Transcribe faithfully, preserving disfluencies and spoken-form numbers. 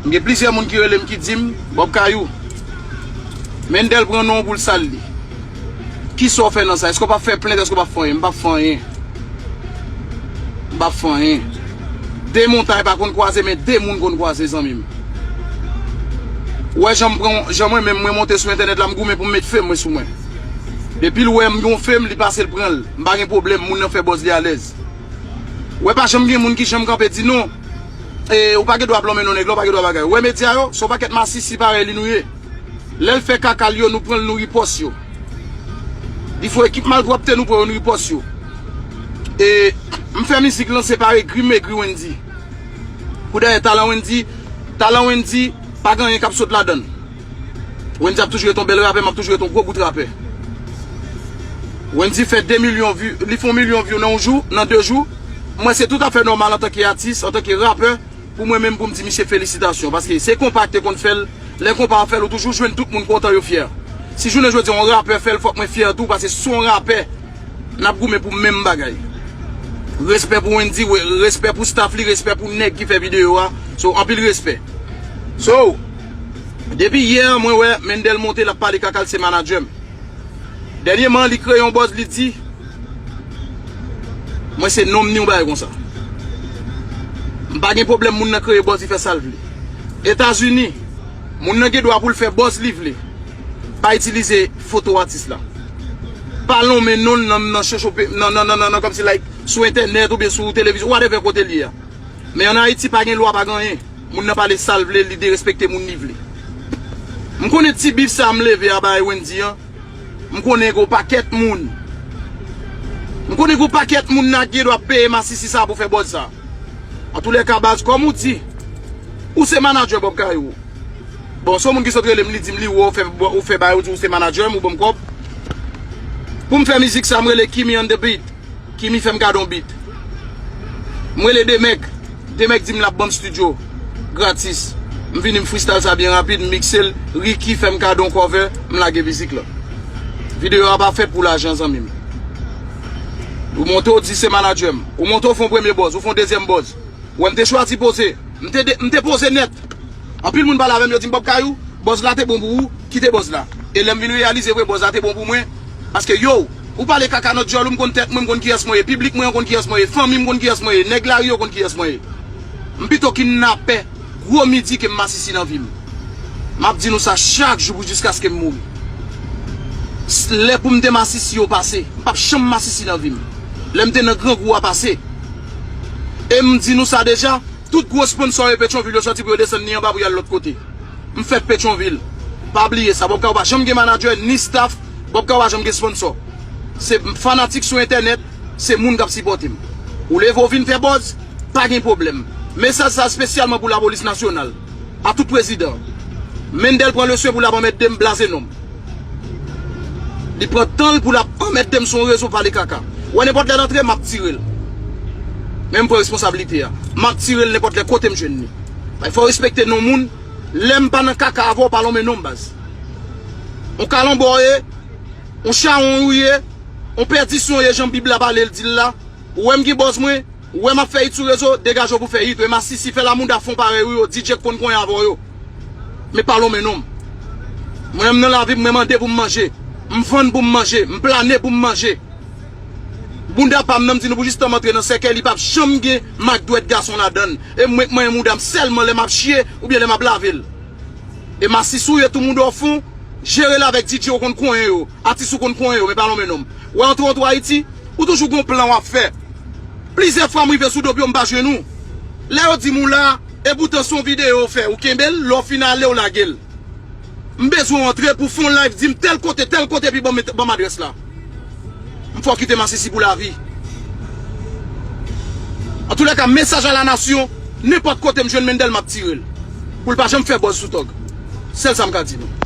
M gen plizyè moun ki rele m ki di m, Bob Kayou, Mendel pran non w pou l sal li. Kisa w fè nan sa? Èske w p ap fè plent? Èske w p ap fè anyen? M p ap fè anyen. M p ap fè anyen. De montay pa konn kwaze, men de moun konn kwaze, zanmi m. Ou wè jan m pran, jan mwen menm mwen monte sou entènèt la, m goumen pou m met fem mwen sou mwen. Depi l wè m gon fem, li pase l pran l. M pa gen pwoblèm, moun nan fè buzz li alèz. Ou wè pa janm gen moun ki janm kanpe di non. E, ou pa gen dwa ap lonmen non nèg la, ou pa gen dwa bagay. Ou wè medya yo, se yon pakèt masisi parèy li nou ye. Lè l fè kaka l yo, nou pran l, nou ripòs yo. Li fè ekip malpwòpte, nou pran yo, nou ripòs yo. E m fè mizik lan, se pa egri m egri Wendy. Pou dayè, talan Wendy, talan Wendy, pa gen anyen k ap sot ladan l. Wendy ap toujou ret yon bèl rapè, m ap toujou ret yon gwo bout rapè. Wendy fè de milyon view, li fè yon milyon view nan yon jou, nan de jou. Mwen, se toutafè nòmal antanke atis, antanke rapè, pou mwen menm pou m di misye felisitasyon. Paske se konpa ki te konn fè l, lè konpa ap fè l, ou toujou jwenn tout moun kontan, yo fyè. Si jounen jodi a yon rapè fè l, fòk mwen fyè tou, paske se yon rapè. N ap goumen pou menm bagay. Respè pou Wendy, we-, respè pou staff li, respè pou nèg ki fè videyo a. So, anpil respè. So, depi yè, mwen wè Mendel monte, l ap pale kaka l, se manadjè m. Dènyèman, li kreye yon buzz, li di, mwen se nonm ni yon bagay konsa. M pa gen pwoblèm, moun nan kreye buzz, li fè sa l vle. Etazini, moun nan gen dwa pou l fè buzz li vle. Pa itilize foto atis la. Pa lonmen non l nan, nan chochope, nan, nan, nan, nan, nan, kòmsi like, sou entènèt oubyen sou televizyon, whatever kote l ye a. Men ann Ayiti, pa gen lwa, pa gen anyen. Moun nan pale sa l vle, li derespekte moun li vle. M konnen ti bif sa m leve a bay Wendy an. M konnen gen yon pakèt moun. M konnen gen yon pakèt moun nan ki gen dwa peye masisi sa pou fè buzz sa. Antoulèka, baz, kòm ou di, ou se manadjè Bob Kayou. Bon, se yon moun ki sot rele m, li di m li wè w fè, ou fè bagay, ou di ou se manadjè m, ou ban m kòb. Pou m fè mizik sa, m rele Kimi on the beat. Kimi fè m kado yon beat. M rele Demèg. Demèg di m l ap ban m studio. Gratis. M vini, m freestyle sa byen rapid, m mikse l. Ricky fè m kado yon cover, m lage mizik la. Videyo a pa fèt pou lajan, zanmi m. Ou monte, ou di se manadjè m. Ou monte, ou fè yon premye buzz, ou fè yon dezyèm buzz. Ou wè m te chwazi poze. M te de-, m te poze nèt. Anpil moun pale avè m, yo di m, Bob Kayou, buzz la te bon pou ou, kite buzz la. E lè m vin reyalize vre, buzz la te bon pou mwen. Paske yo, ou pale kaka nan dyòl ou, m konn tèt mwen, m konn kiyès mwen ye. Piblik mwen an konn kiyès mwen ye. Fanmi m konn kiyès mwen ye. Nèg lari yo konn kiyès mwen ye. M pito kidnapè gwo midi ke m masisi nan vi m. M ap di nou sa chak jou pou jiskaske m mouri. S-, lè pou m te masisi yo pase. M p ap janm masisi nan vi m. Lè m te nan grangou a pase. E m di nou sa deja, tout gwo sponsò yo Petyonvil yo sòti pou yo desann ni anba pou y al lòt kote. M fèt Petyonvil. Pa bliye sa. Bob Kayou pa janm gen manadjè, ni staff. Bob Kayou pa janm gen sponsò. Se fanatik sou entènèt, se moun k ap sipòte m. Ou leve, ou vin fè buzz, pa gen pwoblèm. Mesaj sa espesyalman pou lapolis nasyonal. A tout prezidan. Mendel pran leswen pou l ap anmède m, blaze non m. Li pran tan l pou l ap anmède m sou yon rezo pale kaka. Ou wè nenpòt lè l antre, m ap tire l. Men m pran responsablite a. M ap tire l nenpòt lè kote m jwenn li. Fò w respekte non moun. Lè m pa nan kaka avè w, pa lonmen non m, baz. On kalanbò w ye, on chawony ou ye, on pèdisyon w ye, jan Bib la pale l di l la. Ou wè m gen buzz mwen, ou wè m ap fè hit sou rezo, degaje w pou fè hit. E masisi fè lamouda fon parèy ou yo, D J k konn konyen avè w yo. Men pa lonmen non m. Mwen menm nan lavi m, mwen mande pou m manje. M vann pou m manje. M plane pou m manje. Bounda pa m nan, m di nou pou jistan m antre nan sèkèy, li p ap janm gen mak dwèt gason ladan l. E mwen k manyen mouda m sèlman lè m ap chye oubyen lè m ap lave l. E masisi w ye tou, mouda w fon, jere l avèk D J ou konn konyen yo, atis ou konn konyen yo, men pa lonmen non m. Ou antre, antre Ayiti, ou toujou gon plan w ap fè. Plizyè fwa m rive sou do pye w, m pa jwenn ou. Lè yo di m ou la, epoutan se yon videyo w fè, ou kenbe l, lè w fin ale, w lage l. M bezwen w antre pou w fè yon live, di m tèl kote, tèl kote, epi ban m, ban m adrès la. M fè w kite masisi pou lavi. Antoulèka, mesaj a la nasyon, nenpòt kote m jwenn Mendel, m ap tire l. Pou l pa janm fè buzz sou tòg. Sèl sa m ka di nou.